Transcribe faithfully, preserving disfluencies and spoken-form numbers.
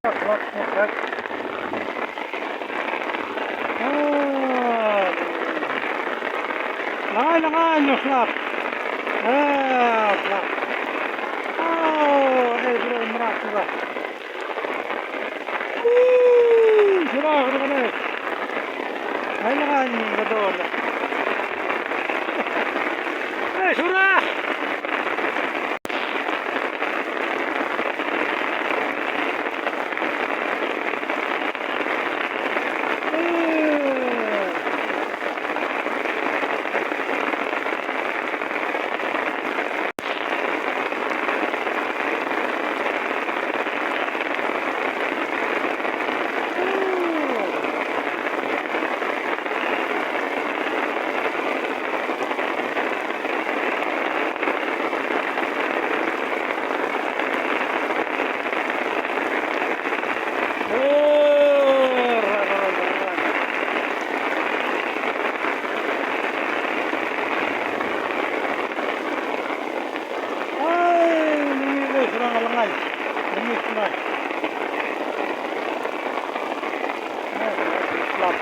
Lak, lak, lak, lak. Ah. Langai, langai, nyo slap. Ah, slap. Oh, eh, bro, mrak juga. Woo, sura, kena, kena. Ai, langai, ni, betul. Eh, sura. Ai, ni ni sura nga langai. Ni ni sura. Ai, slap.